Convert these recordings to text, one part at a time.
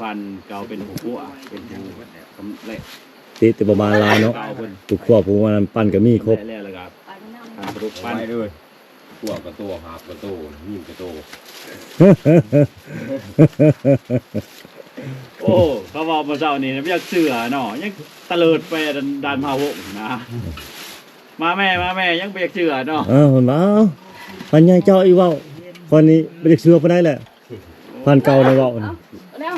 ພານເກົ່າເປັນຜູ້ຄົວ ເປັນຜູ້ສຳເລັດ ຕິແຕ່ບໍ່ມາຫຼາຍເນາະ ເກົ່າເພິ່ນ ຜູ້ຄົວຜູ້ອັນນັ້ນ ປັນກໍມີຄົບ ແລ້ວ ແລ້ວກໍ ທ່ານປະດຸກປັນ ໄປເລີຍ ພວກກະໂຕ ຫາບກະໂຕ ຍິງກະໂຕ ໂອ້ ເຂົາເວົ້າມື້ເຊົ້ານີ້ບໍ່ຢາກເຊື່ອເນາະ ຍັງຕະເຫຼີດໄປດ່ານພາວົງນະ ມາແມ່ ມາແມ່ ຍັງບໍ່ຢາກເຊື່ອເນາະ ເອີ ເພິ່ນວ່າ ເອົ້າ ພານໃຫຍ່ເຈົ້າອີກເວົ້າ ຂ້ອຍນີ້ບໍ່ຢາກເຊື່ອປານໃດແຫຼະ ພານເກົ່ານີ້ເວົ້ານະ ເອົາແລ້ວ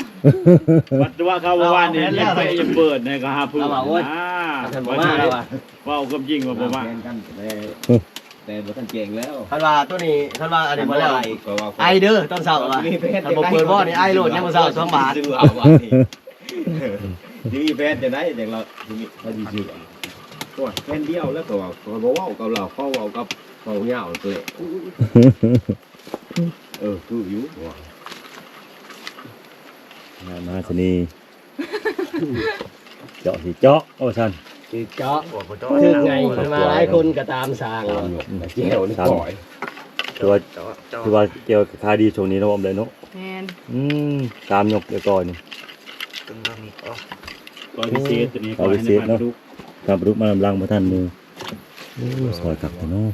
ວັດຕົວະເຂົາວ່ານີ້ ເອົາແລ້ວ ຍັງໄປຍັງເປີດໃຫ້ກໍຫາເພື່ອນ ລາວວ່າ ໂອ້ຍ ນະ ທ່ານບໍ່ມາ ວ່າ ລາວວ່າ ເວົ້າຄວາມຈິງວ່າບໍ່ມາ ແມ່ນກັນແຕ່ ແຕ່ບໍ່ທັນແຈ້ງແລ້ວ ຄັນວ່າໂຕນີ້ ຄັນວ່າອັນນີ້ບໍ່ແລ້ວ ຄັນບໍ່ໄດ້ ໄອເດີຕອນເຊົ້າວ່າ ມີແຜນ ຄັນບໍ່ເປີດບໍ່ນີ້ໄອໂລດຍາມມື້ເຊົ້າສອງບາດ ຊິມີແຜນຈັ່ງໃດຈັ່ງລະ ຊິມີ ເຂົາຊິຊື້ ໂອ້ຍ ແຜ່ນດຽວແລ້ວ ເຂົາວ່າ ເຂົາບໍ່ເວົ້າກັບລາວ ເຂົາເວົ້າກັບເຂົາຍາວເລີຍ ເອີ ຄືຢູ່ ມະຫາສະເໜ່ ເຈາະຊິເຈາະ ວ່າຊັ້ນ ຊິເຈາະ ຖືກໄງ ມາຫຼາຍຄົນກໍຕາມສ້າງ ຕາມຢູ່ ແຈ່ວນີ້ ຕາມ ກ້ອຍ ຖືວ່າ ເຈາະ ເຈາະ ຖືວ່າແຈ່ວຂາຍດີຊ່ວງນີ້ເນາະ ອອມໄດ້ເນາະ ແມ່ນ ອືມ ສາມຍົກແລ້ວກ້ອຍນີ້ ເຖິງເບິ່ງອີກ ໂອ້ ກ້ອຍພິເສດ ໂຕນີ້ ກ້ອຍພິເສດເນາະ ທາງປາດຸກມານຳຫຼັງບໍ່ທັນໝູ່ ໂອ້ ຊອຍຄັກແທ້ເນາະ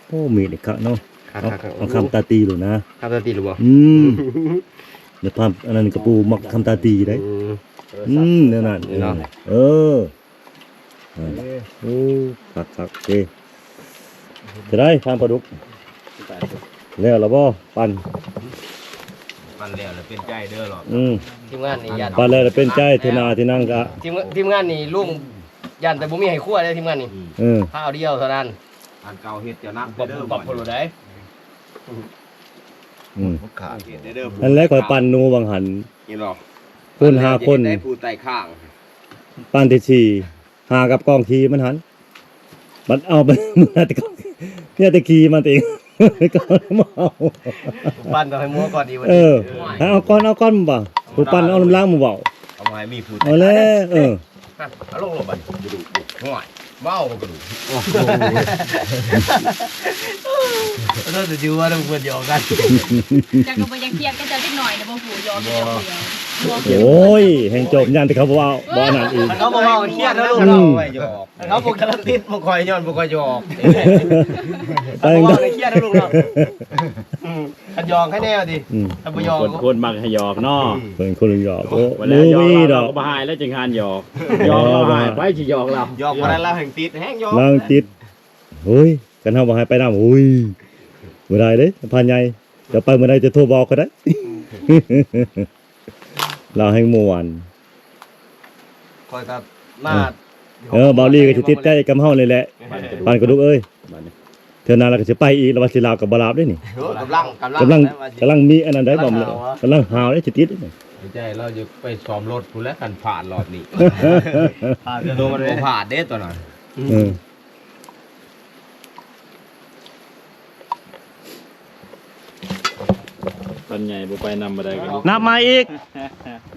ໂອ້ ມີດນີ້ຄັກເນາະ ຄັກໆ ເອົາ ເອົາຄຳຕາຕີໂລດນະ ຄຳຕາຕີໂລດບໍ່ ອືມ ໃນພານອັນນັ້ນກະປູມັກຄຳຕາຕີເດ້ ອືມ ອືມ ແນວນັ້ນ ນີ້ເນາະ ເອີ ໂອ້ ຄັກໆ ເດ້ ຈະໄດ້ທາງປາດຸກ ແລ້ວລະບໍ່ ປັ່ນ ປັ່ນແລ້ວລະເປັນໃຈເດີລອບ ອືມ ທີມງານນີ້ຢ້ານ ປັ່ນແລ້ວລະເປັນໃຈ ເທື່ອໜ້າທີຫຼັງກະ ທີມ ທີມງານນີ້ລຸງ ຢ້ານແຕ່ບໍ່ມີໃຫ້ຄົວເດ້ທີມງານນີ້ ເອີ ຄາວດຽວເທົ່ານັ້ນ ອັນເກົ່າເຮັດຈະໜັກເດີ ປັບໂພໂລໄດ ອືມ ເຮັດເດີ ນັ້ນແຫຼະ ຂ້ອຍປັ່ນໜູຫວ່າງຫັ້ນ ເຫັນບໍ່ ຄົນຫ້າຄົນ ຜູ້ໄຕ່ຂ້າງ ປານທີສີ່ ຫາກັບກອງຂີ້ມັນຫັ້ນ ບັດເອົາໄປເມືອແຕ່ກອງ ເມືອແຕ່ຂີ້ມັນເອງ ກອງເມົາ ປັ່ນຕ້ອງໃຫ້ໝູ່ກ່ອນອີກ ເອີ ໃຫ້ເອົາກ່ອນ ເອົາກ່ອນບໍ່ ຜູ້ປັ່ນເອົານຳຫຼັງບໍ່ເວົ້າ ເອົາໃຫ້ມີຜູ້ ເອົາແລ້ວ ເອີ ເອົາລົງ ລົງບັດ ໂອ້ຍ ເມົາກະດູກ ໂອ້ໂຫ ເຈົ້າຊິວ່ານຳເພິ່ນຢອກກັນ ເຈົ້າກໍບໍ່ຢາກທຽງກັບເຈົ້າເດັກນ້ອຍນະ ບໍ່ຮູ້ຢອກ ບໍ່ ໂອ້ຍ ແຮ່ງຈົບ ຢ້ານແຕ່ເຂົາບໍ່ເວົ້າ ບໍ່ອັນນັ້ນອີກ ເຂົາບໍ່ເວົ້າ ຄຽດແລ້ວລູກ ອືມ ເຮົາບໍ່ການະຕິດ ບໍ່ຄ່ອຍຍ້ອນ ບໍ່ຄ່ອຍຢອກ ໄປ ບໍ່ເວົ້າ ຄຽດແລ້ວລູກເນາະ ອືມ ຄັນຢອກໃຫ້ແນ່ຕິ ອືມ ຄັນບໍ່ຢອກ ຄົນມັກໃຫ້ຢອກເນາະ ເພິ່ນຄົນຢອກ ໂອ້ ບໍ່ແລ້ວ ຢອກ ເຮົາກໍບໍ່ໃຫ້ແລ້ວ ຈຶ່ງຫານຢອກ ຢອກລາວໃຫ້ ໃຜຊິຢອກລາວ ຢອກບໍ່ໄດ້ ລາວແຮ່ງຕິດ ແຮ່ງຢອກ ລາວຕິດ ໂອ້ຍ ຄັນເຮົາບໍ່ໃຫ້ໄປນຳ ໂອ້ຍ ບໍ່ໄດ້ເດ້ ພານໃຫຍ່ ຈະໄປມື້ໃດຈະໂທບອກກໍໄດ້ ລາວແຮ່ງມ່ວນ ຂ້ອຍກໍມາ ເອີ ເບົາຫຼີກໍຊິຕິດໃຈກັບເຮົານີ້ແຫຼະ ປານກະດຸກເອີຍ ເທື່ອໜ້າລາວກໍຊິໄປອີກ ລາວວ່າຊິລາວກໍບໍ່ລາບເດ້ນີ້ ໂອ້ ກຳລັງ ກຳລັງ ກຳລັງມີອັນນັ້ນໄດ໋ ກຳລັງຫາວເດ້ ຊິຕິດໃຈ ລາວຢາກໄປຊ້ອມລົດພຸ້ນແຫຼະ ຄັນພາດລອບນີ້ ພາດ ໂຕມັນບໍ່ພາດເດ້ຕອນນັ້ນ ເອີ ພານໃຫຍ່ບໍ່ໄປນຳບໍ່ໄດ້ກໍ ນັບມາອີກ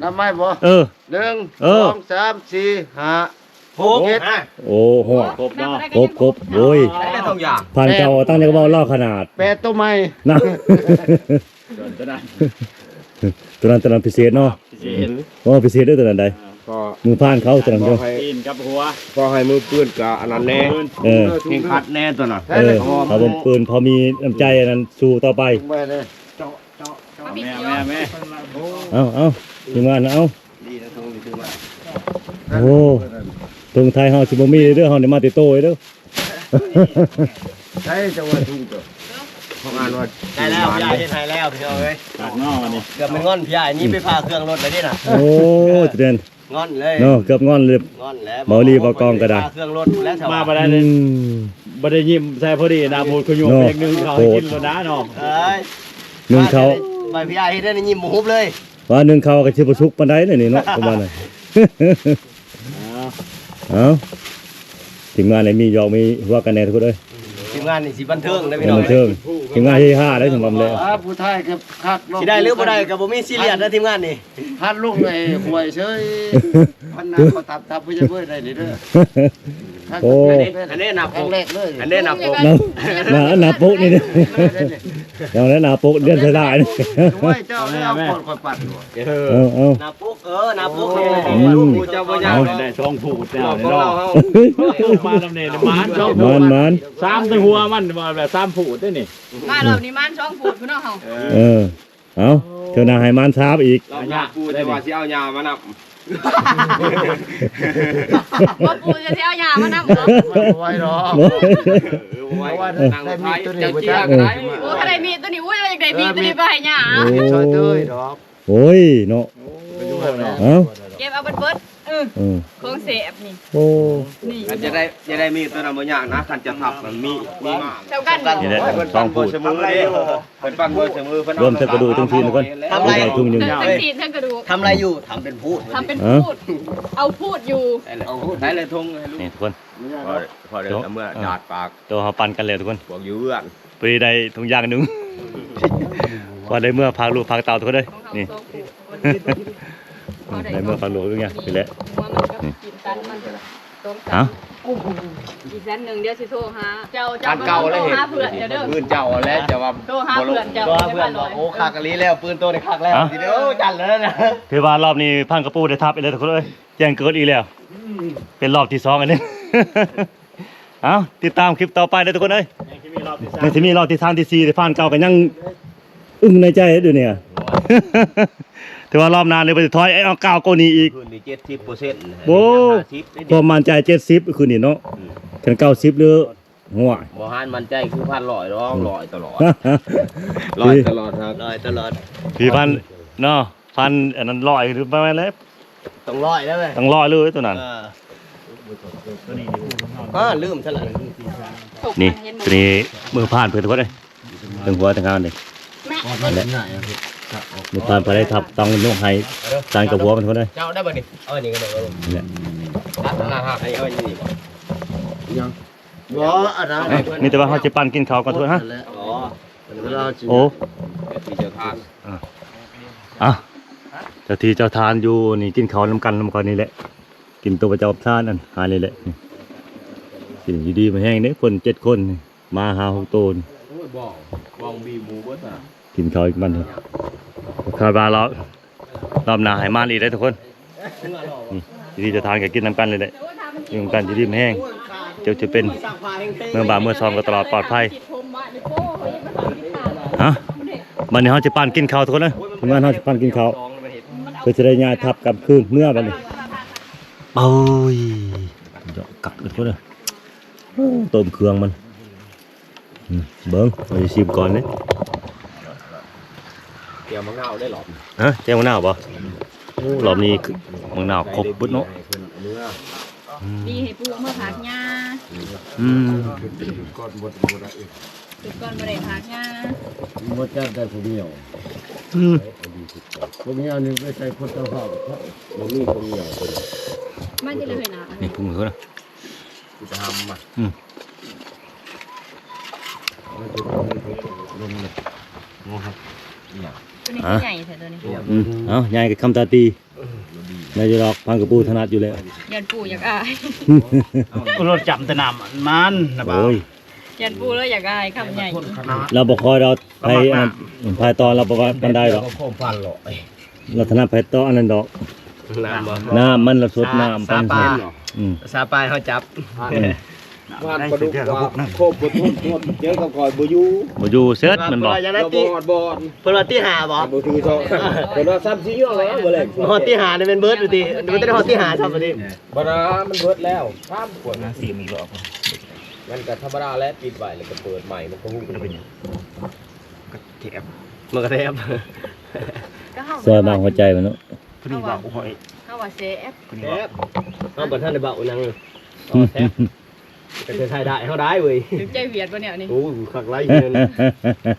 ນັບໃໝ່ບໍ່ ເອີ ໜຶ່ງ ເອີ ສອງ ສາມ ສີ່ ຫ້າ ຫົກ ເຈັດ ໂອ້ ຫົວ ຄົບເນາະ ຄົບ ຄົບ ໂອ້ຍ ໄດ້ແລ້ວສອງຢ່າງ ພານເກົ່າຕັ້ງໃຈກໍເວົ້າລາວຂະໜາດ ແປດໂຕໃໝ່ນະ ຕົວນັ້ນ ຕົວນັ້ນ ຕົວນັ້ນພິເສດເນາະ ພິເສດ ໂອ້ ພິເສດເດີຕົວນັ້ນໃດ ອ່າ ກໍມືພານເຂົາຕົວນັ້ນ ບໍ່ໃຫ້ ຕີນກັບຫົວ ບໍ່ໃຫ້ມືປືນກະອັນນັ້ນແນ່ ເອີ ເຄັ່ງຄັດແນ່ຕົວນັ້ນ ເອີ ເຂົາບໍ່ປືນ ເຂົາມີນ້ຳໃຈອັນນັ້ນ ສູ້ຕໍ່ໄປ ແມ່ ແມ່ ແມ່ ເອົາ ເອົາ ທີມງານເອົາ ໂອ້ ທຸງໄທເຮົາຊິບໍ່ມີເດີ ເຮົານີ້ມາແຕ່ໂຕເດີ ໃຊ້ຈັງຫວະທຸງຕົວ ເຂົາອ່ານວ່າ ໄດ້ແລ້ວ ພີ່ໃຫຍ່ເຮັດໃຫ້ແລ້ວ ພີ່ນ້ອງເອີຍ ຄັກເນາະ ອັນນີ້ ເກືອບແມ່ນງອນ ພີ່ໃຫຍ່ໜີໄປພາເຄື່ອງລົດແລ້ວເດ້ນະ ໂອ້ ຈະເປັນ ງອນເລີຍ ເນາະ ເກືອບງອນເລີຍ ງອນແລ້ວ ເບົາຫຼີ່ເບົາກອງກໍໄດ້ ເຄື່ອງລົດແລ້ວ ມາບໍ່ໄດ້ເລີຍ ອືມ ບໍ່ໄດ້ຍິ້ມໃສ່ພໍດີ ໜ້າບູດຂະຍຸກ ເນາະ ເປັນໜຶ່ງເຂົາ ໂພດ ກິນໂລດນະນ້ອງ ເອີຍ ໜຶ່ງເຂົ້າ ໃບພະຍາເຮັດໃຫ້ຍິ້ມບໍ່ຮຸບເລີຍ ວ່າໜຶ່ງເຂົ້າກໍຊິບໍ່ສຸກປານໃດນີ້ເນາະ ປະມານນັ້ນ ເອົາ ເອົາ ທີມງານນີ້ມີຢອກມີຫົວກັນແດ່ທຸກຄົນເອີຍ ທີມງານນີ້ຊິບັນເທີງເດ້ພີ່ນ້ອງ ບັນເທີງ ທີມງານເຮຮາເດ້ ສຳລັບແລ້ວ ອ່າ ຜູ້ທ້າຍກໍຄັກເນາະ ຊິໄດ້ຫຼືບໍ່ໄດ້ກໍບໍ່ມີຊີຣຽສນະ ທີມງານນີ້ ພັດລົງໄອ້ຫ້ວຍເຊີຍ ພັດນ້ຳເຂົ້າຕັບ ຕັບຜູ້ໃຫຍ່ເບີດໄດ້ນີ້ເດີ ໂອ້ ອັນນີ້ໜ້າປົກ ອັນນີ້ໜ້າປົກ ໜ້າ ໜ້າ ໜ້າປົກນີ້ເດ້ ເອົາແລ້ວໜ້າປົກເດືອນສະຫຼາຍ ໂອ້ຍ ເຈົ້າແລ້ວ ເອົາ ເອົາ ໜ້າປົກ ເອີ ໜ້າປົກ ອືມ ເຈົ້າບໍ່ຍາກ ໄດ້ສອງພູດແລ້ວເນາະ ມານຳນີ້ ມານສອງພູດ ມານ ມານ ສາມແຕ່ຫົວມັນ ວ່າແບບສາມພູດເດ້ນີ້ ມາລອບນີ້ມານສອງພູດພຸ້ນເນາະເຮົາ ເອີ ເອີ ເອົາ ເທື່ອໜ້າໃຫ້ມານສາມອີກ ລອບໜ້າປູຈະວ່າຊິເອົາຫຍ້າມານຳ ບໍ່ ປູຈະຊິເອົາຫຍ້າມານຳບໍ່ ບໍ່ໄຫວດອກ ເອີ ບໍ່ໄຫວ ເອີ ນັ່ງໄທ ເຈົ້າເຈ້ຍກໍໄດ້ ໂອ້ ຖ້າໄດ້ມີດຕົວນີ້ ໂອ້ຍ ຢາກໄດ້ມີດຕົວນີ້ໄປໃຫ້ຫຍ້າ ໂອ້ຍ ຊ່ອຍເຕີຍດອກ ໂອ້ຍເນາະ ໂອ້ຍເນາະ ເອົາ ເກັບເອົາເບິດໆ ເອີ ເອີ ຂອງແຊບນີ້ ໂອ້ ນີ້ ຄັນຈະໄດ້ ຈະໄດ້ມີດຕົວນັ້ນບໍ່ຍາກນະ ຄັນຈະທັບມັນມີ ມີມາ ເທົ່າກັນ ນີ້ແຫຼະ ເພິ່ນປັ່ນບໍ່ສະເໝີເດ້ ເພິ່ນປັ່ນບໍ່ສະເໝີ ເພິ່ນເອົາ ລວມທັງກະດູກທັງຊີ້ນທຸກຄົນ ທຳລາຍ ທັງທຸງຢູ່ ທັງຊີ້ນທັງກະດູກ ທຳລາຍຢູ່ ທຳເປັນພູດ ທຳເປັນພູດ ເອົາພູດຢູ່ ເອົາພູດ ໃສ່ເລີຍທຸງ ນີ້ທຸກຄົນ ພໍ ພໍໄດ້ເອົາເມືອດາດປາກ ໂຕເຮົາປັ່ນກັນແລ້ວທຸກຄົນ ພວກຢູ່ເຮືອນ ພໍດີໄດ້ທຸງຢາງໜຶ່ງ ພໍໄດ້ເມືອຝາກລູກຝາກເຕົ້າທຸກຄົນເອີຍ ນີ້ ໄດ້ເມືອຝາກລູກທຸກຢ່າງນີ້ແຫຼະ ນີ້ ຮະ ອີກຊັ້ນໜຶ່ງດຽວຊິໂທຫາເຈົ້າ ເຈົ້າກໍໂທຫາເພື່ອນເຈົ້າເດີ ປືນເຈົ້າຫັ້ນແຫຼະ ເຈົ້າວ່າໂທຫາເພື່ອນເຈົ້າ ໂທຫາເພື່ອນວ່າ ໂອ້ ຄັກອີ່ຫຼີແລ້ວ ປືນໂຕນີ້ຄັກແລ້ວ ເອີ ຊິເດີ ໂອ້ ຈັນແລ້ວນະ ຖືວ່າລອບນີ້ພັນກະປູໄດ້ທັບອີກແລ້ວທຸກຄົນເອີຍ ແຈ້ງເກີດອີກແລ້ວ ເປັນລອບທີສອງອັນນີ້ ເອົ້າ ຕິດຕາມຄລິບຕໍ່ໄປເດີທຸກຄົນເອີຍ ຍັງຊິມີລອບທີສາມ ຍັງຊິມີລອບທີສາມ ທີສີ່ ທີ່ຜ່ານເກົ່າກໍຍັງອຶ້ງໃນໃຈຢູ່ນີ້ ຖືວ່າລອບໜ້ານີ້ບໍ່ໄດ້ຖອຍ ເອົາກ້າວກວ່ານີ້ອີກ ຄືນນີ້ເຈັດສິບເປີເຊັນ ໂອ້ ຄວາມໝັ້ນໃຈເຈັດສິບຄືນນີ້ເນາະ ອືມ ຄັນເກົ້າສິບຫຼື ຫ້ວຍ ບໍ່ຫັນໝັ້ນໃຈຄືພັນຮ້ອຍດອກ ອືມ ຮ້ອຍຕະຫຼອດ ຮ້ອຍຕະຫຼອດ ຮ້ອຍຕະຫຼອດ ພີ່ພັນເນາະ ພັນອັນນັ້ນຮ້ອຍ ຫຼືປະມານແຫຼະ ຕ້ອງຮ້ອຍແລ້ວເວີຍ ຕ້ອງຮ້ອຍເລີຍໂຕນັ້ນ ເອີ ເອີ ລືມຊະລະ ນີ້ ໂຕນີ້ມືຜ່ານເພິ່ນທຸກຄົນເອີຍ ເທິງຫົວເທິງຫາງນີ້ ນັ້ນແຫຼະ ມືຜ່ານເພິ່ນໄດ້ທັບຕ້ອງຍົກໃຫ້ ຈານກັບຫົວເພິ່ນທຸກຄົນເອີຍ ເຈົ້າໄດ້ບໍ່ນີ້ ເອົາອັນນີ້ກໍໄດ້ ນີ້ແຫຼະ ຕັດໜ້າຫັກ ເອົາອັນນີ້ບໍ່ ຍັງ ບໍ່ ອັນນັ້ນ ເອົ້າ ມີແຕ່ວ່າເຮົາຊິປັ້ນກິນເຂົ້າກ່ອນທຸກຄົນຮະ ອໍ ໂອ້ ເຈົ້າທີ່ເຈົ້າທານ ອ່ະ ເຈົ້າທີ່ເຈົ້າທານຢູ່ນີ້ ກິນເຂົ້ານຳກັນນຳຂ້ອຍນີ້ແຫຼະ ກິນໂຕປະເຈົ້າທານນັ້ນ ຫານີ້ແຫຼະ ກິນຢູ່ດີມີແຮງເດ້ ຄົນເຈັດຄົນນີ້ ໝາຫ້າຫົກໂຕນີ້ ໂອ້ຍ ບ້ອງ ບ້ອງບີໝູເບິດນະ ກິນເຂົ້າອີກມັນ ຄາດວ່າລອບ ລອບໜ້າໃຫ້ມາອີກເດ້ທຸກຄົນ ນີ້ ເຈົ້າທີ່ເຈົ້າທານກໍກິນນຳກັນເລີຍແຫຼະ ກິນນຳກັນຢູ່ດີມີແຮງ ເຈົ້າຈະເປັນເມືອບ້ານເມືອຊ່ອງກໍຕະຫຼອດປອດໄພ ຮະ ບັດນີ້ເຮົາຊິປັ້ນກິນເຂົ້າທຸກຄົນເອີຍ ທີມງານເຮົາຊິປັ້ນກິນເຂົ້າ ເພື່ອຈະໄດ້ຍ້າຍທັບກັບຄືນເມືອບັດນີ້ ໂອ້ຍ ເຈາະກັກເອີຍທຸກຄົນເອີຍ ໂອ້ ຕົ້ມເຄື່ອງມັນ ອືມ ເບິ່ງ ເຮົາຊິຊີມກ່ອນເດ້ ແຈ່ວໝາກນາວໄດ້ລອບ ຮະ ແຈ່ວໝາກນາວບໍ່? ໂອ້ ລອບນີ້ໝາກນາວຄົບເບິດເນາະ ອືມ ມີໃຫ້ປູເມືອຝາກຍ່າ ອືມ ກ່ອນບໍ່ ບໍ່ໄດ້ ກ່ອນບໍ່ໄດ້ຝາກຍ່າ ບໍ່ຈັດໄດ້ຜູ້ດຽວ ອືມ ຜູ້ດຽວນີ້ໄປໃສ່ຄົນເຈົ້າເຮົາ ບໍ່ມີຜູ້ດຽວ ມາຊິເລີຍນະ ນີ້ພຸ້ນເນາະ ຈະຫາມາ ອືມ ຕົວນີ້ຄືໃຫຍ່ແທ້ຕົວນີ້ ອືມ ເອົ້າ ໃຫຍ່ກໍຄຳຕາຕີ ໄດ້ຢູ່ດອກ ພັນກະປູຖະໜັດຢູ່ແລ້ວ ຢ້ານປູຢາກອາຍ ລົດຈຳແຕ່ນ້ຳມັນນະບ່າວ ໂອ້ຍ ຢ້ານປູເລີຍຢາກອາຍ ຄຳໃຫຍ່ ລາວບໍ່ຄ່ອຍດອກ ໄຜ ອັນນັ້ນ ພາຍຕອນລາວບໍ່ວ່າປານໃດດອກ ຄວາມຝັນຫຼອຍ ລັກສະນະໄປຕໍ່ອັນນັ້ນດອກ ນ້ຳບໍ່ ນ້ຳມັນລະສົດ ນ້ຳ ສາປາຍ ອືມ ສາປາຍເຮົາຈັບ ອືມ ວ່ານປາດຸກວ່າໂຄບບໍ່ທົນ ເຈີກັບຂ້ອຍບໍ່ຢູ່ ບໍ່ຢູ່ເສີດແມ່ນບໍ່ ເພິ່ນວ່າຢ່າໄດ້ຕິ ເພິ່ນວ່າຕີຫ້າບໍ່ ບໍ່ຖືສອງ ເພິ່ນວ່າຊ້ຳຊິຍ້ອງແລ້ວບໍ່ແລງ ຮອດຕີຫ້ານີ້ແມ່ນເບິດຢູ່ຕິ ບໍ່ໄດ້ຮອດຕີຫ້າຊ້ຳຕິ ບໍ່ນະ ມັນເບິດແລ້ວ ສາມຂວດ ມາຊີມອີກລອບ ມັນກໍທຳມະດາແຫຼະ ປິດໄວ້ແລ້ວກໍເປີດໃໝ່ ມັນກໍຮູ້ ມັນກໍແທບ ມັນກໍແທບ ແຊບມາກ ຫົວໃຈມັນເນາະ ຜູ້ນີ້ເວົ້າຂ້ອຍ ເຮົາວ່າແຊບ ຜູ້ນີ້ເວົ້າ ເຮົາບໍ່ທັນໄດ້ເວົ້າຫຍັງເລີຍ ເອົາແຊບ ກໍຈະຖ່າຍໄດ້ ເຮົາໄດ້ເວີຍ ຖືກໃຈຫວຽດບໍ່ແນວນີ້ ໂອ້ ຄັກຫຼາຍເຮືອນ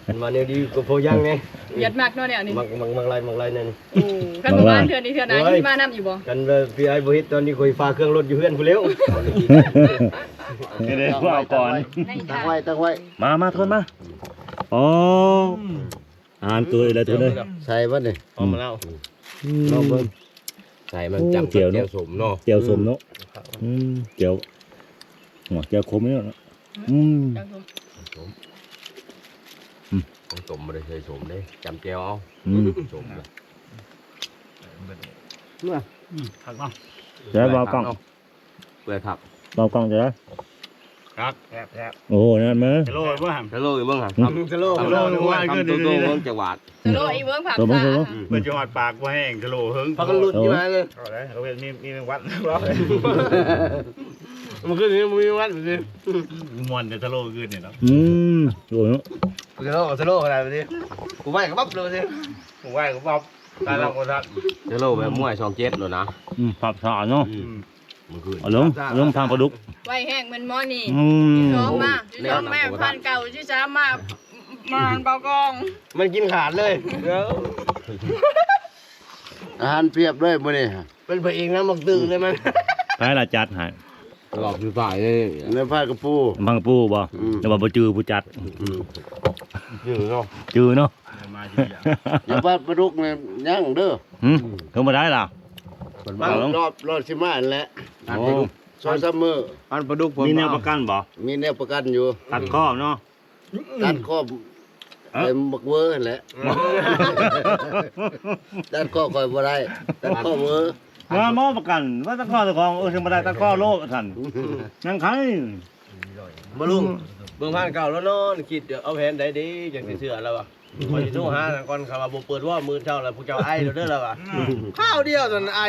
ມັນວ່າແນວດີກໍພໍຍັງແດ່ ຫວຽດມັກເນາະແນວນີ້ ມັກ ມັກ ມັກຫຼາຍ ມັກຫຼາຍແນວນີ້ ໂອ້ ຄັນບໍ່ມາເທື່ອນີ້ເທື່ອໜ້າ ໂອ້ຍ ຊິມານຳຢູ່ບໍ່ ຄັນວ່າພີ່ອ້າຍບໍ່ເຮັດຕອນນີ້ ຂ້ອຍຝາກເຄື່ອງລົດຢູ່ເຮືອນພຸ້ນແລ້ວ ເຮັດໃຫ້ພວກເຮົາກ່ອນ ຕັ້ງໄວ້ ຕັ້ງໄວ້ ມາ ມາ ທຸກຄົນມາ ໂອ້ ອືມ ອາຫານເກີດອີກແລ້ວທຸກຄົນເອີຍ ໃສ່ບັດນີ້ ອອກມາແລ້ວ ອືມ ລອງເບິ່ງ ໃສ່ມັນ ໂອ້ ຈ້ຳກັບແຈ່ວເນາະ ແຈ່ວສົ້ມເນາະ ແຈ່ວສົ້ມເນາະ ອືມ ແຈ່ວ ໂອ້ ແຈ່ວຂົມເນາະ ອືມ ແຈ່ວສົ້ມ ສົ້ມ ອືມ ຂອງສົ້ມບໍ່ໄດ້ໃສ່ສົ້ມເດ້ ຈ້ຳແຈ່ວເອົາ ອືມ ສົ້ມ ເມື່ອ ອືມ ຄັກເນາະ ແລ້ວເວົ້າກ້ອງ ເປື່ອຍຄັກ ເວົ້າກ້ອງຈະໄດ້ ຄັກ ແຊບໆ ໂອ້ ນັ້ນມາ ສະໂລອີກເບິ່ງຫັ້ນ ສະໂລອີກເບິ່ງຫັ້ນ ອືມ ສະໂລ ສະໂລ ສະໂລ ເບິ່ງຈັກຫວາດ ສະໂລອີກເບິ່ງ ພາບຕາ ເພິ່ນຊິຮອດປາກບໍ່ແຫ້ງ ສະໂລເຫິງ ພາກັນຫຼຸດຢູ່ຫັ້ນເລີຍ ເອົາໄດ້ ເຂົາເອີ້ນມີ ມີແມງວັດ ເມື່ອຄືນນີ້ບໍ່ມີແມງວັດ ມື້ຄືນ ມ່ວນແຕ່ສະໂລຄືນນີ້ເນາະ ອືມ ໂອ້ ສະໂລ ສະໂລຂະໜາດນີ້ ກູໄວ້ກໍບັບເລີຍ ກູໄວ້ກໍບັບ ຕາຍແລ້ວບໍ່ທັນ ສະໂລແບບມວຍຊ່ອງເຈັດໂລດນະ ອືມ ພາບຕາເນາະ ອືມ ອືມ ເອົາລົງ ເອົາລົງທາງປາດຸກ ໄວແຮງແມ່ນໝໍນີ້ ອືມ ທີສອງມາ ທີສອງແມ່ນພັນເກົ້າ ທີສາມມາ ມາເບົາກອງ ມັນກິນຂາດເລີຍ ອາຫານພຽບເລີຍມື້ນີ້ ເປັນພະເອກນຳບັກຕື້ເລີຍມັນ ໃຜລະຈັດໃຫ້ ລອບສຸດທ້າຍເລີຍ ໃນພາກກະປູ ພັງກະປູບໍ່ ອືມ ແຕ່ວ່າບໍ່ຈື່ຜູ້ຈັດ ອືມ ຈື່ເນາະ ຈື່ເນາະ ມາຊິ ຢ່າວ່າປາດຸກນີ້ຍັງເດີ ຫືມ ຄືບໍ່ໄດ້ລະ ເພິ່ນວ່າລອບ ລອບຊິມາຫັ້ນແຫຼະ ໂອ້ ສອງສາມມື້ ອັນປາດຸກເພິ່ນ ມີແນວປະກັນບໍ່ ມີແນວປະກັນຢູ່ ຕັດຄໍເນາະ ຕັດຄໍ ເອີ ໄອ້ບັກເວີຫັ້ນແຫຼະ ຕັດຄໍຂ້ອຍບໍ່ໄດ້ ຕັດຄໍເວີ ວ່າໝໍປະກັນ ວ່າຕັດຄໍເຈົ້າຂອງ ເອີ ຊິບໍ່ໄດ້ຕັດຄໍໂລດວ່າຊັ້ນ ຍັງໄຄ ບໍ່ລຸງ ເບິ່ງຜ່ານເກົ່າແລ້ວນອນ ຄິດເອົາແຜນໃດເດ້ ຈັ່ງຊິເຊື່ອລະວ່າ ຂ້ອຍຊິໂທຫານຳກ່ອນ ຄັນວ່າບໍ່ເປີດວໍມື້ເຊົ້າລະ ພວກເຈົ້າໄອໂລດເດີລະວ່າ ຄາວດຽວນັ້ນໄອ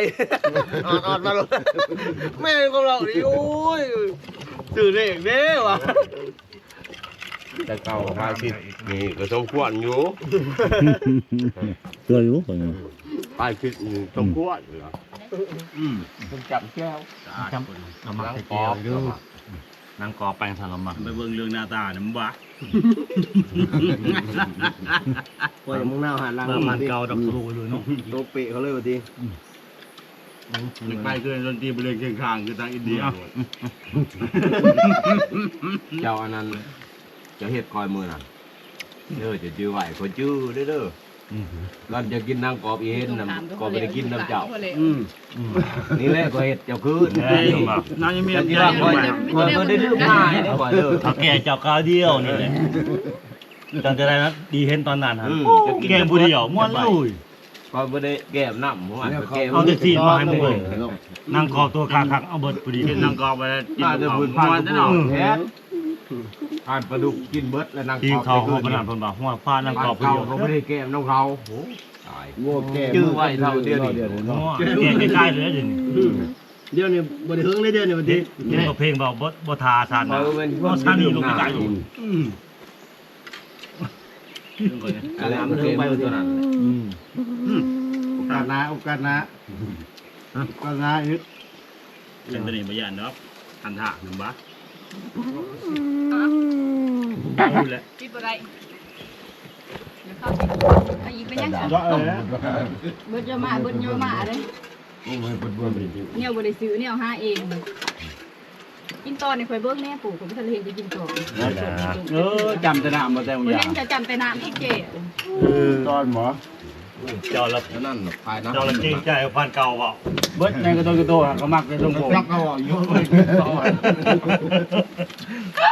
ອອດໆມາໂລດ ແມ່ນຄວາມເລົ່ານີ້ ໂອ້ຍ ຊື່ເລກເດ້ວ່າ ແຕ່ເກົ່າພາຍຄິດນີ້ກໍສົມຄວນຢູ່ ເຊື່ອຢູ່ ພາຍຄິດນີ້ສົມຄວນ ອືມ ເພິ່ນຈຳແຈ່ວ ຈຳ ລະມັກແຕ່ແຈ່ວເດີ ນາງກອບໄປທາງລະມັກ ໄປເບິ່ງເລື່ອງໜ້າຕານຳວ່າ ຂ້ອຍຍັງນາວຫານາງ ມາບ້ານເກົ່າດອກ ໂຕເປະເຂົາເລີຍວ່າຕິ ອືມ ໄປຄືດົນຕີບໍ່ເລີຍຄຽງຂ້າງຄືທາງອິນເດຍ ເຈົ້າອັນນັ້ນ ເຈົ້າເຮັດຂ້ອຍມື້ນັ້ນ ເດີ ເຈົ້າຈື່ໄວ້ ຂ້ອຍຈື່ເດີ ອືມ ກ່ອນຈະກິນນາງກອບອີເຫັນນຳ ກໍບໍ່ໄດ້ກິນນຳເຈົ້າ ອືມ ອືມ ນີ້ແຫຼະຂ້ອຍເຮັດເຈົ້າຄືນ ເອີຍ ນາງຍັງມີ ເຈົ້າຄິດວ່າຂ້ອຍ ຂ້ອຍບໍ່ໄດ້ດື່ມມາໃຫ້ຂ້ອຍເດີ ເຖົ້າແກ່ເຈົ້າຄາວດຽວນີ້ແຫຼະ ຈັ່ງຈະໄດ້ນະ ດີເຫັນຕອນນັ້ນຫັ້ນ ອືມ ໂອ້ ແກ້ມຜູ້ດຽວມ່ວນເລີຍ ຂ້ອຍບໍ່ໄດ້ແກ້ມນຳ ເອົາແຕ່ຊີ້ນມາໃຫ້ໝູ່ເບິ່ງ ນາງກອບໂຕຄັກໆ ເອົາເບິດຜູ້ດຽວ ເຫັນນາງກອບໄວ້ກິນ ມາແຕ່ຜູ້ ມ່ວນແທ້ເນາະ ອືມ ທານປາດຸກກິນເບິດແລ້ວນາງກອບ ກິນເຂົ້າເຮົາປານນັ້ນເພິ່ນວ່າ ຫົວພານາງກອບຜູ້ດຽວ ເຂົາບໍ່ໄດ້ແກ້ມນຳເຂົາ ໂອ້ ຕາຍ ໂອ້ ຈື່ໄວ້ເທົ່າດຽວນີ້ ແກ້ໃກ້ໆເລີຍດຽວນີ້ ອືມ ດຽວນີ້ບໍ່ໄດ້ເຫິງເລີຍ ດຽວນີ້ວ່າຕິ ເຫັນເຂົາເພງບໍ່ ບໍ່ ບໍ່ທ່າຊັ້ນນະ ເອົາຊັ້ນນີ້ລົງໄປໄກ ອືມ ອັນນັ້ນມັນເທິງໄປວ່າຕົວນັ້ນ ອືມ ໂອກາດໜ້າ ໂອກາດໜ້າ ໂອກາດໜ້າອີກ ເປັນຕົວນີ້ບໍ່ຢ້ານດອກ ຄັນຖ້ານຳບໍ່ ເອົາແຫຼະ ປິດບໍ່ໄດ້ ເອົາອີກໄປຍັງ ເບິດເຍົາະມາ ເບິດເຍົາະມາເດ້ ແນວບໍ່ໄດ້ຊື້ ແນວຫາເອງ ກິນຕໍ່ໃຫ້ຂ້ອຍເບິ່ງແດ່ ປູ ຂ້ອຍບໍ່ທັນໄດ້ເຫັນເຈົ້າກິນຕໍ່ ເອີ ຈ້ຳແຕ່ນ້ຳບໍ່ແຕ່ ບໍ່ເຫັນເຈົ້າຈ້ຳແຕ່ນ້ຳອີກເຈ້ ຕອນບໍ່ ເຈົ້າລະນັ້ນພາຍນະ ເຈົ້າລະເກງໃຈພັນເກົ່າບໍ່ ເບິດໃນກະໂຕກະໂຕ ກໍມັກແຕ່ຊົງໂກ ຈັກເຂົາເວົ້າຢູ່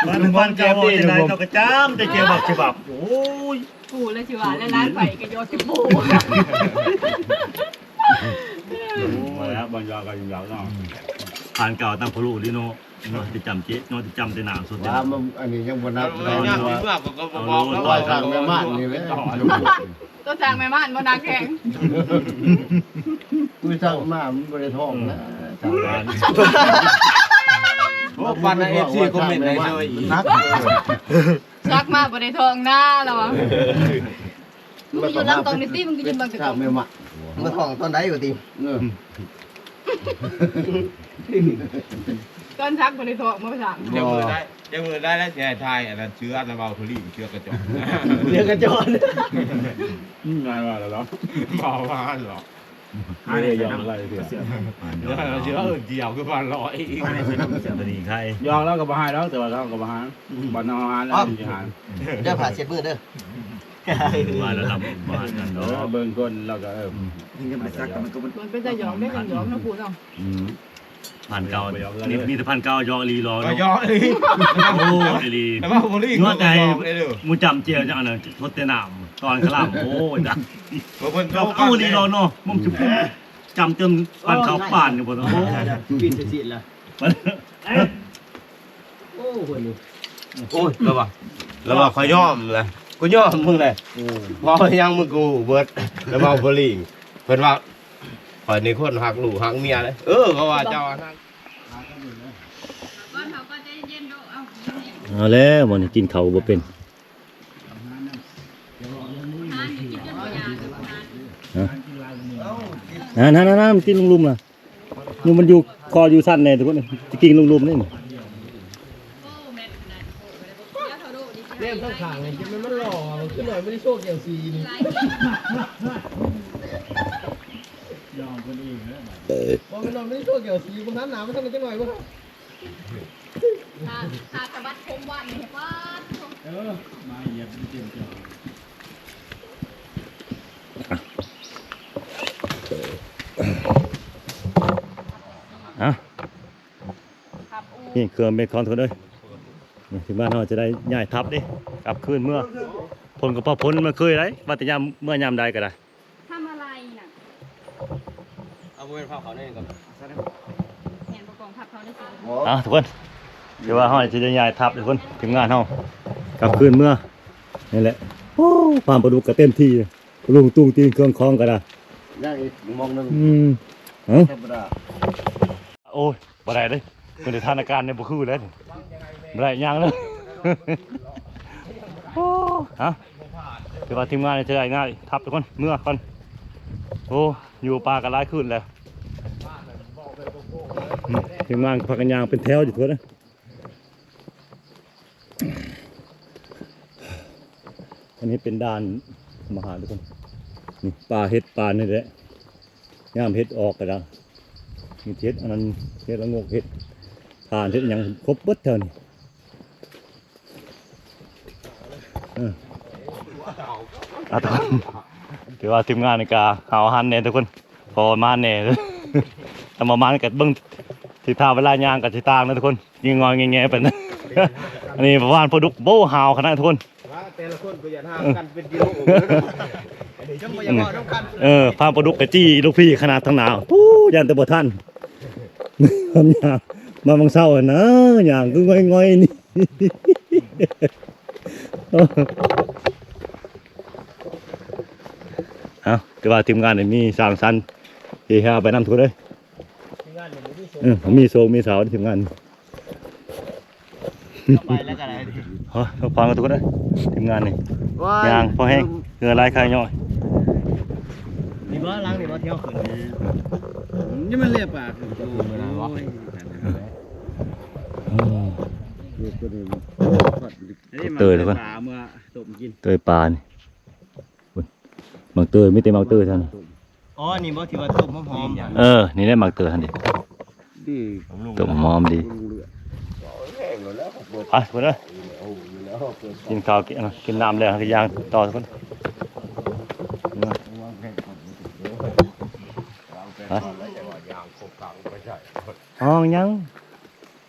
ມັນພັນເກົ່າເວົ້າຈັ່ງໃດ ເຈົ້າກະຈ້ຳແຕ່ເຈົ້າບັກສະບັບ ໂອ້ຍ ປູລະຊິວ່າ ແລະຫຼານໄຜກະຢອດແຕ່ປູ ມາແລ້ວ ບາງຢ່າງກໍຍັງຢາກເນາະ ອືມ ຜ່ານເກົ່າຕັ້ງພະໂລດີເນາະ ເນາະ ຈະຈຳເຈະ ເນາະ ຈະຈຳແຕ່ໜ້າສົດ ວ່າມັນອັນນີ້ຍັງບໍ່ນັບ ເອົາເນາະ ເອົາເນາະ ວ່າສ້າງແມ່ມ່ານນີ້ແຫຼະ ຕົວສ້າງແມ່ມ່ານບໍ່ໜັກແຮງ ຄືສ້າງມາມັນບໍ່ໄດ້ທ້ອງນະ ອືມ ສ້າງມາ ໂອ້ ປານນາງເອັຟຊີຄອມເມັນໃຫ້ເຊີອີກ ສັກມາບໍ່ໄດ້ທ້ອງນາລະວ່າ ມຶງຢູ່ຫຼັງກ້ອງນີ້ຕິ ມຶງກໍຢືນເບິ່ງແຕ່ກ້ອງ ແມ່ມະ ມາຂອງຕອນໃດວ່າຕິ? ເອີ ຕອນຊັກບໍ່ໄດ້ເທາະມາໄປຖາມ. ບໍ່ ຈັກມື້ໄດ້ ຈັກມື້ໄດ້ແລ້ວຊິໃຫ້ຖ່າຍອັນນັ້ນ ເຊືອນະເວົ້າໂທລີ ເຊືອກະຈອນ ເຊືອກະຈອນ. ອືມ ງ່າຍວ່າແລ້ວເນາະ ເວົ້າວ່າເນາະ. ຫາໄດ້ໃສ່ນຳ ເຊືອກະຈອນ ເຊືອກະຈອນ ເອີ ດຽວຄືວ່າລອຍອີກ ຫາໄດ້ໃສ່ນຳ ເຊືອກະຈອນ ຫຍອກລາວກໍບໍ່ໃຫ້ດອກ ແຕ່ວ່າລາວກໍບໍ່ຫາ ອືມ ບັດເຮົາຫາແລ້ວຊິຫາ. ເດີ ຜ້າເຊັດມືເດີ. ວ່າລະລຳ ວ່ານັ້ນເນາະ ເອີ ເບິ່ງຄົນລາວກໍ ເອີ ອືມ ມັນເປັນຕາຫຍອກເດ້ ຫຍອກນຳຜູ້ເນາະ. ອືມ ພັນເກົ້າ ນີ້ມີແຕ່ພັນເກົ້າ ຫຍອກອີ່ຫຼີຫຼໍ ກໍຫຍອກອີ່ຫຼີ ໂອ້ ອີ່ຫຼີ ແຕ່ວ່າບໍ່ໄດ້ ຍົວະໃຈໝູ່ຈ້ຳແຈ່ວຈັ່ງອັນນັ້ນ ທົດແຕ່ນ້ຳຕອນຄະລຳ ໂອ້ຍ ເອົາອີ່ຫຼີຫຼໍເນາະ ມັນຈະຈ້ຳຈົນປານເຂົ້າປານຢູ່ບໍ່ເນາະ ໂອ້ ປິດຊິລະ. ໂອ້ ຄົນນີ້ ໂອ້ຍ ລະວ່າ ລະວ່າຂ້ອຍຍອມແຫຼະ ກູຍອມມຶງແຫຼະ ເວົ້າຫຍັງມຶງກູເບິດ ລະເວົ້າບໍ່ລີ ເພິ່ນວ່າ ຂ້ອຍນີ້ຄົນຮັກລູກຮັກເມຍເດ້ ເອີ ເຂົາວ່າເຈົ້າ ເອົາແລ້ວ ມື້ນີ້ກິນເຂົ້າບໍ່ເປັນ. ນັ້ນໆໆ ມັນກິນລຸ່ມໆ ນະ ຢູ່ ມັນຢູ່ ຂໍຢູ່ຊັ້ນແດ່ທຸກຄົນ ຊິກິນລຸ່ມໆນີ້. ເລັບທັງຂ້າງນີ້ ຈະແມ່ນມັນຫຼໍ່ ມັນຄືໜ້ອຍ ມັນໄດ້ໂຊກແກ້ວສີນີ້ ຍອມຄົນອື່ນແລ້ວ ບໍ່ແມ່ນນ້ອງ ມັນໄດ້ໂຊກແກ້ວສີ ບໍ່ທັນໜ້າ ມັນທັນຈັກໜ້ອຍບໍ່. ຖ້າ ຖ້າຕະວັດຜົມວາດນີ້ ປາດໂທ້ ເອີ ມາຢຽບເຕັມຈອ ອະ ນີ້ເຄື່ອງເມັດຂອງທຸກຄົນເອີຍ ນີ້ ທີມງານເຮົາຈະໄດ້ຍ້າຍທັບເດ້ ກັບຄືນເມືອ ພົ້ນກໍພໍພົ້ນ ມັນເຄີຍໄດ໋ ວ່າແຕ່ຍາມເມືອຍາມໃດກໍໄດ້. ທຳອະໄລນະ? ເອົາ ບໍ່ແມ່ນພາບເຂົາແນ່ກ່ອນ ແມ່ນບໍ່ ກອງທັບເຂົາໄດ້ຊິ. ເອົາ ທຸກຄົນ ຖືວ່າເຮົາຊິໄດ້ຍ້າຍທັບທຸກຄົນ ທີມງານເຮົາກັບຄືນເມືອ ນີ້ແຫຼະ. ໂອ້ ຟາມປາດຸກກໍເຕັມທີ່ ລຸງຕຸງຕີນເຄື່ອງຂອງກໍໄດ້ ຍັງອີກໝ່ອງໜຶ່ງ ອືມ ເອົ້າ ທຳມະດາ. ໂອ້ຍ ບໍ່ໄດ້ເດ້ ເບິ່ງສະຖານະການນີ້ບໍ່ຄືແລ້ວນີ້ ບໍ່ໄດ້ຫຍັງເລີຍ. ໂອ້ ຮະ ຖືວ່າທີມງານຈະໄດ້ຍ້າຍທັບທຸກຄົນ ເມືອກ່ອນ. ໂອ້ ຢູ່ປ່າກັນຫຼາຍຄືນແລ້ວ ອືມ ທີມງານພາກັນຍ່າງເປັນແຖວຢູ່ທຸກຄົນເອີຍ. ອັນນີ້ເປັນດ່ານມະຫາດທຸກຄົນ ນີ້ປ່າເຫັດປ່ານີ້ແຫຼະ ຍາມເຫັດອອກກໍໄດ້ ມີເຫັດອັນນັ້ນ ເຫັດລະໂງກ ເຫັດຖ່ານ ເຫັດຫຍັງຄົບເບິດແຖວນີ້. ເອີ ອາ ຖືວ່າທີມງານນີ້ກະຫາວຫັນແດ່ທຸກຄົນ ພໍມານແດ່ ຖ້າບໍ່ມານກໍເບິ່ງທິດທາງເວລາຍ່າງກໍຊິຕ່າງເນາະທຸກຄົນ. ງອຍແງແປນນັ້ນ ອັນນີ້ປະມານປາດຸກ ໂອ້ ຫາວຂະໜາດທຸກຄົນ ວ່າແຕ່ລະຄົນກໍຢ່າທາງກັນເປັນກິໂລ ເອີ ພາປາດຸກກະຈີ່ລູກພີ່ຂະໜາດທາງໜ້າ ປູ້ ຢ້ານແຕ່ບໍ່ທັນ ມາບາງເຊົ້າຫັ້ນນະ ຍ່າງຄືງ່ອຍໆນີ້. ເອົ້າ ແຕ່ວ່າທີມງານນີ້ມີສ້າງສັນເຮຮາໄປນຳທຸກຄົນເອີຍ ເອີ ມີໂຊກມີສາວທີມງານ. ເຮົາໄປແລ້ວກໍໄດ້ ເຮົາ ເຮົາຟັງກັນທຸກຄົນເດີ ທີມງານນີ້ ໂອ້ຍ ຍ່າງພໍແຮງ ເຫື່ອໄຫຼຄາຍ້ອຍ ນີ້ບໍ່ ຫຼັງນີ້ບໍ່ ທີ່ເຮົາຂຶ້ນນີ້ ນີ້ມັນເລຍປາກ ໂອ້ຍ ເຕີຍທຸກຄົນ ປາເມື່ອຕົ້ມກິນ ເຕີຍປານີ້ ບັກເຕີຍ ມີແຕ່ບັກເຕີຍເທົ່ານັ້ນ. ອໍ ນີ້ບໍ່ ທີ່ວ່າຕົ້ມຫອມໆ ເອີ ນີ້ແຫຼະໝາກເຕີຍຫັ້ນເດ ຕົ້ມຫອມດີ ໄປພຸ້ນເດີ ກິນເຂົ້າ ກິນ ກິນນ້ຳແລ້ວ ເຮົາກໍຍ່າງຕໍ່ທຸກຄົນ ໄປ ຫ້ອງຫຍັງ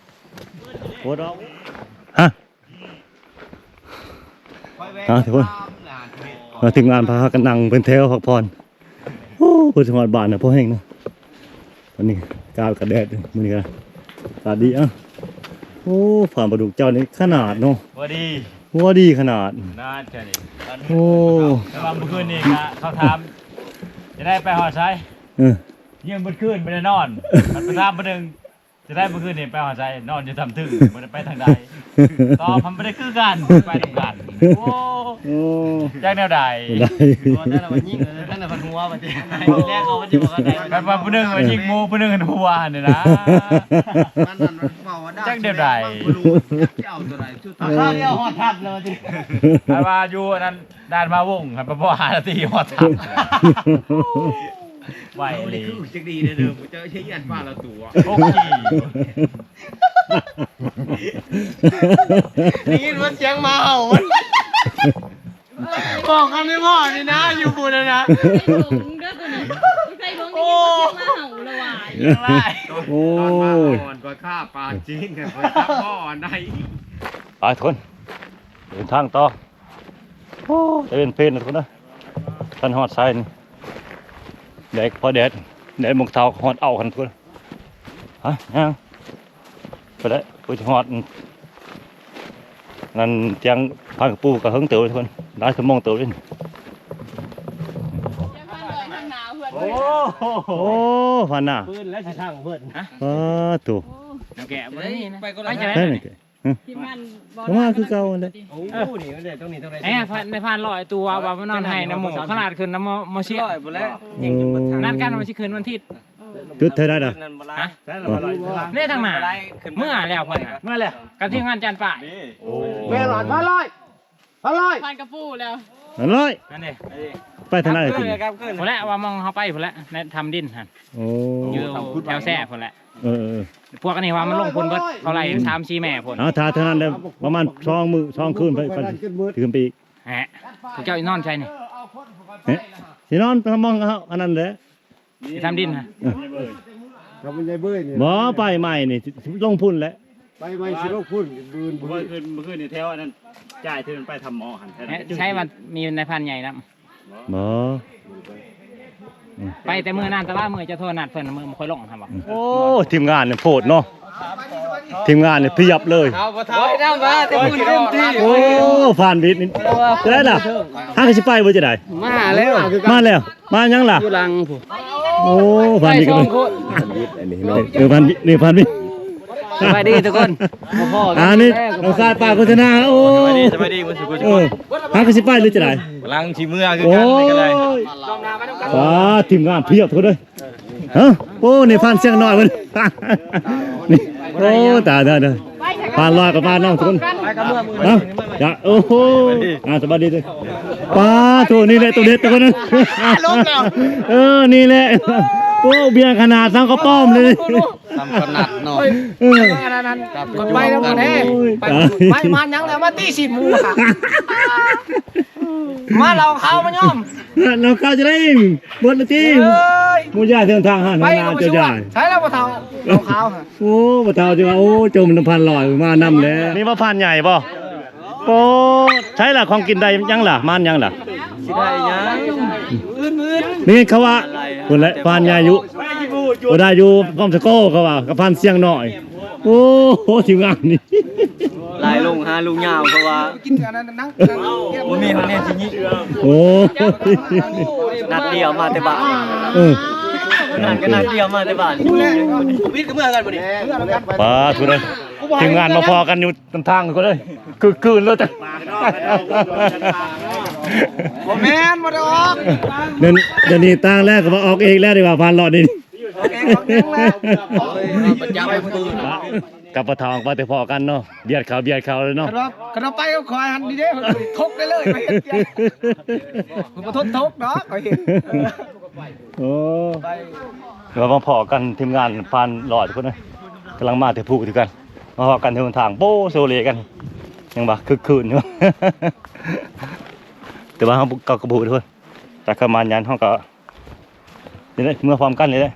ໂຫດອອກ ຮະ. ເອົາ ທຸກຄົນ ມາເຖິງງານ ພາກັນນັ່ງເປັນແຖວພັກຜ່ອນ ໂອ້ ເພິ່ນຊິຮອດບ້ານນະ ພໍແຮງນະ ອັນນີ້ກາດກະແດດ ມື້ນີ້ກະອາກາດດີ ເອົ້າ ໂອ້ ຟາມປາດຸກເຈົ້ານີ້ຂະໜາດເນາະ ຫົວດີ ຫົວດີຂະໜາດ ນານແທ້ນີ້ ໂອ້ ແຕ່ວ່າມື້ຄືນນີ້ກະເຂົາຖາມ ຈະໄດ້ໄປຮອດໃສ ເອີ ຍິງເບິດຄືນບໍ່ໄດ້ນອນ ມັນໄປຖາມຜູ້ໜຶ່ງ ຈະໄດ້ມື້ຄືນນີ້ໄປຮອດໃສ ນອນຢູ່ຖ້ຳທຶ່ງ ບໍ່ໄດ້ໄປທາງໃດ ຕອບມັນບໍ່ໄດ້ຄືກັນ ໄປນຳກັນ ໂອ້ ໂອ້ ຈັກແນວໃດ ແນວໃດ ໂອ້ ນັ້ນລະມັນຍິງ ເອີ ນັ້ນລະມັນຫົວ ບັດນີ້ ແລ້ວເຂົາມັນຊິບໍ່ເຂົ້າໃຈ ແບບວ່າຜູ້ໜຶ່ງມັນຍິງໝູ ຜູ້ໜຶ່ງຫັນຫົວຫັ້ນນະ ມັນນັ້ນມັນເວົ້າວ່າ ຈັກແນວໃດ ຊິເອົາຕົວໃດ ສຸດທ້າຍເອົາຮອດທັບແລ້ວ ບັດນີ້ ຄັນວ່າຢູ່ອັນນັ້ນ ດ່ານມາວົງ ຄັນບໍ່ພໍຫ້ານາທີຮອດທັບ ໄວອີ່ຫຼີ ຄືຈັກດີເດີ ເຈົ້າຊິຢ້ານປາລະຕົວ ໂອເຄ ໄດ້ຍິນວ່າສຽງໝາເຫົ່າ ບອກກັນໄດ້ບໍ່ນີ້ນະ ຢູ່ພຸ້ນນະ ໃສ່ຖົງເດີຕົວນີ້ ໃສ່ຖົງໄດ້ຍິນວ່າເຫົ່າລະຫວາຍ ໂອ້ຍ ຕອນມາອ່ອນກວ່າຂ້າປາຈີນ ຂ້ອຍຈັບບໍ່ໄດ້ ໄປທຸກຄົນ ເດີນທາງຕໍ່ ໂອ້ ຕາເວັນເພນນະທຸກຄົນເດີ ທັນຮອດໄຊນີ້ ແດດພໍແດດ ແດດໂມງເຊົ້າຮອດເອົາຫັ້ນທຸກຄົນ ຮະ ຍ່າງ ໄປແລ້ວ ໄປຮອດ ນັ້ນຕຽງພານກະປູກະເຫິງເຕີບທຸກຄົນ ຫຼາຍຊົ່ວໂມງເຕີບເດ້ ໂອ້ ໂອ້ ພັນໜ້າ ປືນແລ້ວຊິທາງເພິ່ນ ປາໂທ້ ແນວແກະບໍ່ມີນະ ໄປກໍໄດ້ ໄປຈັ່ງໃດ ຮະ ທີມງານບໍ່ ກໍມາຄືເກົ່າຫັ້ນແຫຼະ ໂອ້ ນີ້ມັນໄດ້ ຕ້ອງນີ້ຕ້ອງໄດ້ ແອ ໃນພານຮ້ອຍຕົວວ່າມານອນໄຫ້ນຳໝູ່ ຂະໜາດຂຶ້ນນຳມໍ ມໍຊຽງ ໂອ້ ນັດກັນວ່າຊິຂຶ້ນວັນທິດ ຈຸດເທົ່າໃດລະ ຮະ ນີ້ທາງໜ້າ ເມື່ອແລ້ວເພິ່ນນະ ເມື່ອແລ້ວ ກັບທີມງານຈານປ້າຍ ໂອ້ ແມ່ນລະ ພານຮ້ອຍ ພານຮ້ອຍ ພານກະປູແລ້ວ ພານຮ້ອຍ ນັ້ນເດ້ ໄປທາງໃດ ພຸ້ນແຫຼະ ວ່າມອງເຮົາໄປພຸ້ນແຫຼະ ໃນຖ້ຳດິນຫັ້ນ ໂອ້ ຢູ່ແຖວແຊພຸ້ນແຫຼະ ເອີໆ ພວກອັນນີ້ວ່າມັນລົງພຸ້ນເບິດ ເຂົາໄລ່ສາມສີ່ແມ່ພຸ້ນ ເອົາ ຖ້າເທົ່ານັ້ນແລ້ວ ປະມານສອງມື້ສອງຄືນ ໄປ ໄປ ຂຶ້ນໄປອີກ ແຮະ ພວກເຈົ້ານອນໃສນີ້ ເອີ ຊິນອນທາງມອງເຮົາອັນນັ້ນແຫຼະ ທີ່ທຳດິນຫັ້ນ ເອີ ທຳມັນໃຫຍ່ເບີຍນີ້ ບໍ່ ໄປໃໝ່ນີ້ ຊິລົງພຸ້ນແຫຼະ ໄປໃໝ່ຊິລົງພຸ້ນ ບືນ ມື້ຄືນ ມື້ຄືນນີ້ແຖວອັນນັ້ນ ຈ່າຍທີ່ມັນໄປທຳໝໍຫັ້ນ ໃຊ້ວ່າມີນາຍພານໃຫຍ່ນຳ ບໍ່ ໄປແຕ່ມື້ນັ້ນ ແຕ່ວ່າມື້ເຈົ້າໂທນັດເພິ່ນ ມື້ບໍ່ຄ່ອຍລົງຫັ້ນບໍ່ ໂອ້ ທີມງານນີ້ໂພດເນາະ ທີມງານນີ້ພຽບເລີຍ ເອົາບໍ່ເທົ່າ ໂອ້ຍ ນຳວ່າແຕ່ບຸນເຕັມທີ່ ໂອ້ ພານວິດນີ້ ເອີ ຈັ່ງໃດລະ ຫາກະຊິໄປບໍ່ ຈັ່ງໃດ ມາແລ້ວ ມາແລ້ວ ມາຫຍັງລະ ຢູ່ຫຼັງພຸ້ນ ໂອ້ ພານວິດກໍໄປ ເອີ ພານວິດ ນີ້ພານວິດ ສະບາຍດີທຸກຄົນ ບໍ່ພໍກັນ ອັນນີ້ນ້ອງຊາຍປາໂຄສະນາ ໂອ້ ສະບາຍດີ ສະບາຍດີໝົດທຸກຄົນ ເອີ ຫາກະຊິໄປຫຼືຈັ່ງໃດ ກຳລັງຊິເມືອຄືກັນ ໂອ້ຍ ນີ້ກໍໄດ້ ປາ ທີມງານພຽບທຸກຄົນເອີຍ ຮະ ໂອ້ ນີ້ພານຊຽງນ້ອຍເພິ່ນ ນີ້ ໂອ້ ຕາຍ ຕາຍ ຕາຍ ພານລອຍກັບພານນ້ອງທຸກຄົນ ເອົ້າ ຢາກ ໂອ້ໂຫ ອ່າ ສະບາຍດີເດີ ປາໂທ ນີ້ແຫຼະໂຕເດັດທຸກຄົນ ເອີ ນີ້ແຫຼະ ໂອ້ ເບຍຂະໜາດ ສ່ຳກະປ້ອມເລີຍ ສ່ຳຂະໜາດເນາະ ເອີ ໄປນຳກັນແທ້ ໄປ ໄປມາຫຍັງແລ້ວ ມາຕີສີນໝູ ມາເຫຼົ້າຂາວມາຍອມ ເຫຼົ້າຂາວຈະໄດ້ ໝົດລະຕິ ເອີຍ ໝູ່ຢາເທິງທາງຫັ້ນ ໄປ ນາ ເຈົ້າຢາ ໃສລະບໍ່ເຖົ້າ ເຫຼົ້າຂາວ ໂອ້ ບໍ່ເຖົ້າຈະວ່າ ໂອ້ ຈົມນຳພານລອຍ ມານຳແລ້ວ ມີບໍ່ພານໃຫຍ່ບໍ່ ໂອ້ ໃສລະ ຂອງກິນໄດ້ຫຍັງລະ ມານຫຍັງລະ ຊິໄດ້ຫຍັງ ອື່ນໆ ນີ້ເຂົາວ່າ ພຸ້ນແຫຼະ ພານໃຫຍ່ຢູ່ ບໍ່ໄດ້ຢູ່ກອມສະໂກ ເຂົາວ່າ ກັບພານຊຽງນ້ອຍ ໂອ້ໂຫ ທີມງານນີ້ ຫຼາຍລົງຫາລຸງຍາວ ເພາະວ່າ ບໍ່ມີຄົນແນມຊິຍິງ ໂອ້ ນັດດຽວມາແຕ່ບ້ານ ເອີ ນັ້ນກໍນັດດຽວມາແຕ່ບ້ານ ປາດ ພຸ້ນເດີ ທີມງານມາພໍ້ກັນຢູ່ນຳທາງພຸ້ນເດີ ຄຶກຄື້ນເລີຍ ບໍ່ແມ່ນ ບໍ່ໄດ້ອອກ ດຽວ ດຽວນີ້ຕ່າງແລ້ວ ກໍວ່າອອກເອງແລ້ວ ດີກວ່າ ພານລອດນີ້ ອອກເອງ ອອກເອງແລ້ວ ກັບປະທາງໄປແຕ່ພໍ້ກັນເນາະ ບຽດເຂົາ ບຽດເຂົາເລີຍເນາະ ຄັນວ່າ ຄັນວ່າໄປກັບຂ້ອຍຫັ້ນ ນີ້ເດ້ ທົກໄດ້ເລີຍ ໄປເຮັດວຽກ ບໍ່ທົນທຸກດອກ ຂ້ອຍເຫັນ ໂອ້ ແລ້ວມາພໍ້ກັນທີມງານພານລອດພຸ້ນນະ ກຳລັງມາແຕ່ພູຄືກັນ ມາພໍ້ກັນທີ່ຫົນທາງ ໂປ້ ໂຊເລກັນ ຍັງວ່າຄຶກຄື້ນຢູ່ ແຕ່ວ່າເຮົາກໍ ກໍບໍ່ຮູ້ທຸກຄົນ ແຕ່ເຂົ້າມາຍາມເຮົາກໍ ນີ້ແຫຼະ ເມືອພ້ອມກັນນີ້ແຫຼະ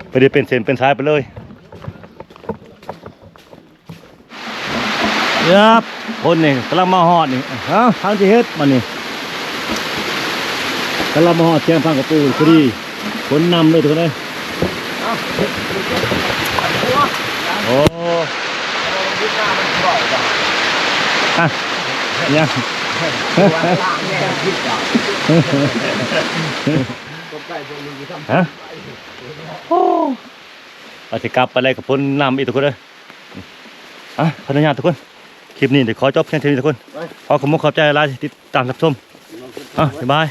ໄປໄດ້ເປັນເສັ້ນເປັນສາຍໄປເລີຍ ຄັບ ຄົນນີ້ກຳລັງມາຮອດນີ້ ເອົ້າ ທາງຊິເຮັດບາດນີ້ ກຳລັງມາຮອດແຄມທາງກະປູ ພໍດີ ຄົນນຳເລີຍທຸກຄົນເອີຍ ໂອ້ ອ່ະ ຍັງ ຮະ ໂອ້ ວ່າຊິກັບໄປແລ້ວກໍຝົນນຳອີກທຸກຄົນເອີຍ ອ່ະ ຂໍອະນຸຍາດທຸກຄົນ ຄລິບນີ້ໄດ້ຂໍຈົບພຽງເທົ່ານີ້ທຸກຄົນ. ຂໍຂອບມຸກຂອບໃຈຫຼາຍທີ່ຕິດຕາມຮັບຊົມ. ເອົາ ບາຍບາຍ.